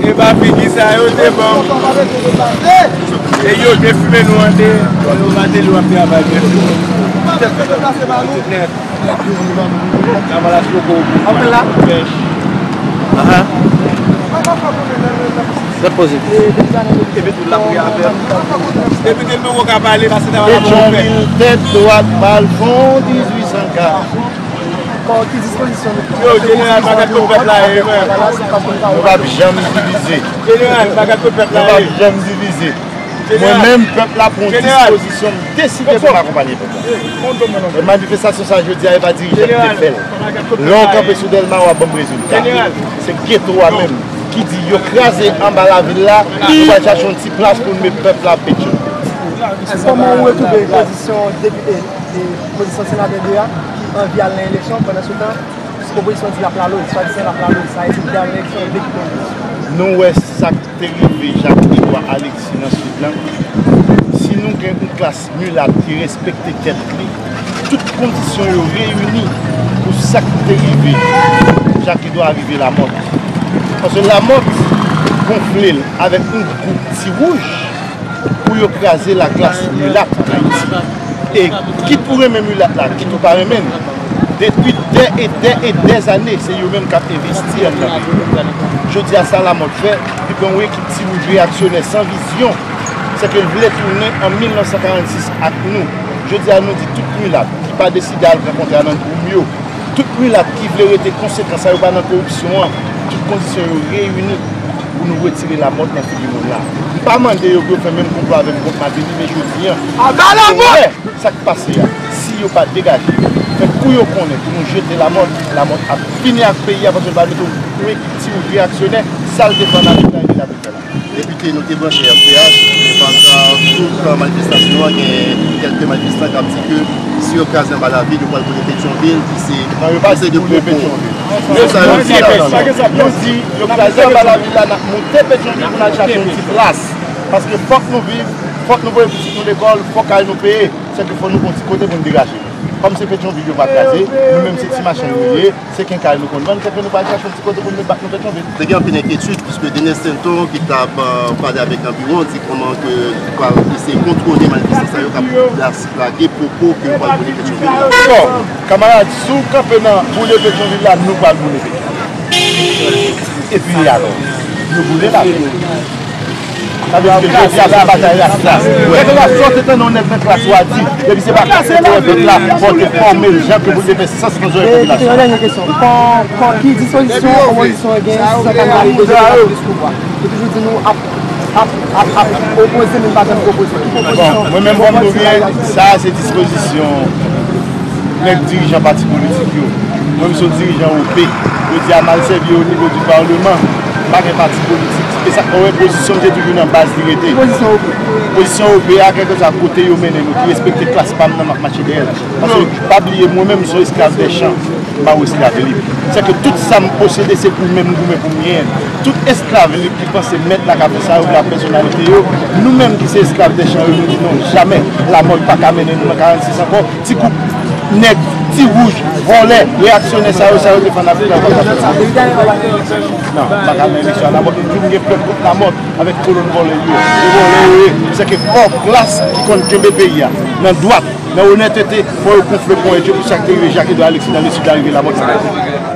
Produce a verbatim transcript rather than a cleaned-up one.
E pa figi sa yo te ban. E yo te fime nou an de. Yo pa te lwa fè avay. Nèt. Lavalas poko. Apre la. Aha. Rèt poze. Epi tout la priye avè. Epi te nou ka pale pase nan la. Petyonvil tèt dwat, Malfon dizuit san ka. Ki dispozisyon nou pran? Yo, jeneral, pa gad kot pèp la ye, frè. Nou p ap janm divize. Jeneral, pa gad kot pèp la ye. Nou p ap janm divize. Mwen menm, pèp la pran yon dispozisyon, m deside pou m akonpanye pèp la. E manifestasyon sa jodi a, e pa dirijan ki te fè l. Lè w kanpe sou Dèlma, w ap ban m rezilta. Se geto a menm ki di yo kraze anba lavil la, nou pral chache yon ti plas pou n met pèp la ap pete. Kòman ou retwouve pozisyon depite, e, pozisyon senatè de a ki anvi al nan eleksyon, pandan se tan, opozisyon di l ap laloy, swadizan l ap laloy, sa vle di l al nan eleksyon, depite. Nou wè sa k te rive Jacques Edouard Alexis nan Sid lan. Si nou gen yon klas milat ki respekte tèt li, tout kondisyon yo reyini pou sa k te rive Jacques Edouard rive Lamòt. Paske Lamòt gonfle l avèk yon gwoup ti wouj pou yo kraze laklas milat an Ayiti. E kit ou renmen milat la, kit ou pa renmen l, depi dè e dè e dè zane, se yo menm k ap envesti anndan peyi. Jodi a, sa Lamòt fè, li pran yon ekip ti wouj reyaksyonè san vizyon, se ke l vle tounen an mil nèf san karannsis ak nou. Jodi a, nou di tout milat ki pa deside al rankontre a nan gwoum yo, tout milat ki vle rete konsekan, sa yo pa nan koripsyon an, tout kondisyon yo reyini pou nou retire Lamòt nan figi moun la. M pa mande yo pou yo fè menm konplo avè m kont Martelly, men jodi a, apre sa k pase a, si yo pa degaje yo, fè kou yo konnen pou nou jete Lamòt, Lamòt ap fini ak peyi a, paske l pa mete yon ekip ti wouj reyaksyonè, sa l te fè an Afrik la, e li t ap fè la. Depite, nou te branche R T H, men pandan tout manifestasyon an, gen kèlke manifestan k ap di ke si yo kraze anba lavil, yo pral boule Petyonvil, ki se konsèy de pwopo. Yo di, yo kraze anba lavil la, n ap moute Petyonvil pou n al chache yon ti plas. Paske fòk nou viv, fòk nou voye pitit nou lekòl, fòk kay nou peye. Sèke fò nou gon ti kote pou n degaje. Kòm se Petyonvil yo va kraze, nou menm se ti machann nou ye, se kenkay nou konn vann, sèke nou pral chache yon ti kote pou n met bak nou Petyonvil. Te gen anpil enkyetid, piske Denis Stanton, ki t ap, euh, pale avèk Anviwon, di kòman ke li pral eseye kontwole manifestan sa yo k ap las-, lage pwopo ke yo pral boule Petyonvil. Bon, kamarad, si w kanpe nan boule Petyonvil la, nou pral boule Petyonvil. Epi alò, nou boule la. Sa vle di ke jodi a se batay ras la. Kèlkeswa sa w te tande yon nèg nan klas ou a di, depi se pa klas ou wè pèp la, fò w te fòme l jan ke pou l te fè sans nan zòrèy popilasyon an. Yon dènye kesyon. Kon, kon ki dispozisyon opozisyon an gen sou sa k ap rive de plis pouvwa? Yo toujou di nou ap, ap, ap, ap opoze, men n pa janm opoze. Ki pwopozisyon? Bon, mwen menm, kòm nou gen, sa a se dispozisyon nèg dirijan pati politik yo. Mwen menm se yon dirijan O P. Yo di a mal sèvi o nivo di palman. Pa gen pati politik. E sa k fè w wè pozisyon m te toujou nan baz li rete. Pozisyon O P. Pozisyon O P a, kèlkeswa kote yo mennen nou, ki respekte klas pa m nan, m ap mache dèyè l. Paske, pa bliye, mwen menm, m se yon esklav dè chan. M pa yon esklav lib. Sèke tout sa m posede, se pou mwen menm m goumen pou m genyen l. Tout esklav lib ki panse mèt la ka fè sa yo vle ak pèsonalite yo, nou menm ki se esklav dè chan yo, nou di non, jamè. Lamòt pa ka mennen nou nan karannsis ankò. Ti gwoup nèg, ti wouj, vòlè, reyaksyonè sa yo, sa yo te fè an Afrik la, yo pa ka fè sa. Non, m pa ka nan eleksyon a Lamòt. M vin gen plent kont Lamòt avèk kolòn vòlè li yo. Se vòlè yo ye. Sèke fò klas ki konn kenbe peyi a nan dwat, nan onètete, fò yo gonfle ponyèt yo pou sa k te rive Jacques Edouard Alexis nan lesid la rive Lamòt sa.